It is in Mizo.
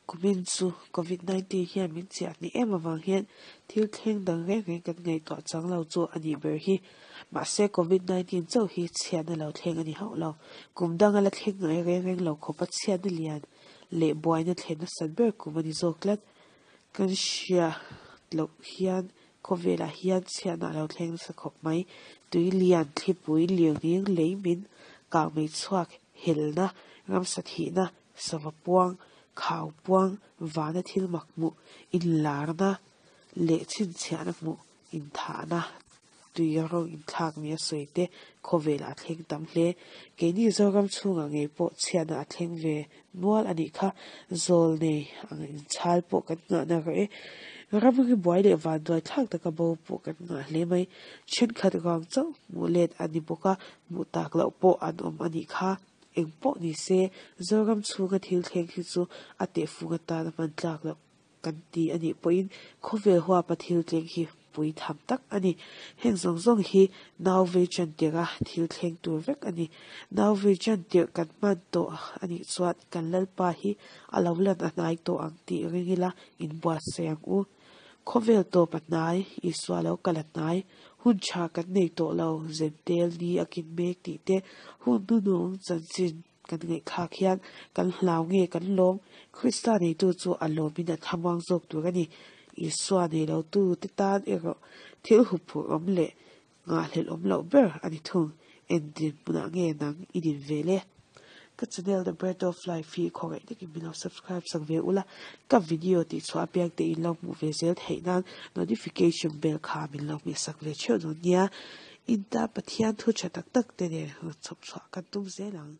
Kumin chu Covid 19 hian min chiah hnih em avang hian thil thleng dang reng reng kan ngaihtuah chang lo chu a nih ber hi. Mahse Covid 19 chauh hi chhiatna lo thleng a ni hauh lo. Kum danga la thleng ngai reng reng lo khawpa chhiatna lian leh buaina thlen nasat ber kum a ni zawk tlat. Kan hria loh hian khawvelah hian chhiatna a lo thleng nasa khawp mai. Tui lian, thlipui, lirnging, lei min, kangmei chhuak, helna, ramsa thihna, sava puang, khau puang, vana thil mak hmuh, inlarna leh chhinchhiahna hmuh, inthahna, tui rawng inthlak nia sawi te khawvelah a thleng tam hle. Keini Zoram chhungah ngei pawh chhiatna a thleng ve nual a nih kha. Zawl nei ang inchhal pawh kan nghahna rawh e. Ram hi buai leh vanduai thlak taka bo pawh kan nghah hle mai. Thenkhat ruang chauh hmuh let a ni bawk a, hmuh tak loh pawh an awm a nih kha. Eng pawh ni se, Zoram chhunga thil thleng hi chu a tehfung atan a hman tlak loh kan ti a nih pawhin khawvel huapa thil thleng hi pui tham tak a ni. Heng zawng zawng hi nau vei chan tirh a thil thleng tur vek a ni. Nau vei chan tirh kan hman tawh a nih chuan kan Lalpa hi a lo lan a hnai tawh ang tih ring ila inbuatsaih ang u. Khawvel tawp a hnai, Isua lo kal a hnai, hun tha kan nei tawh lo, zentel ni a kin mek tih te, hun hnuhnung chanchin kan ngaihthlak hian kan hlau nge kan lawm? Krista neitu chu a lawmin a thlamuang zawk tur a ni. Isua nei lotu te tan erawh thil huphurh awm leh Nghahhlelh awm loh ber a ni thung. Engtin hmunah nge nang i din ve le? Ka channel The Breath of Life hi khawngaih takin min lo subscribe sak ve ula, ka video tih chhuah apiang te in lo hmuh ve zel theih nan notification bell kha min lo hmeh sak ve theuh dawn nia. Inta Pathian thu tha tak tak te nen chhawp chhuah kan tum zel ang.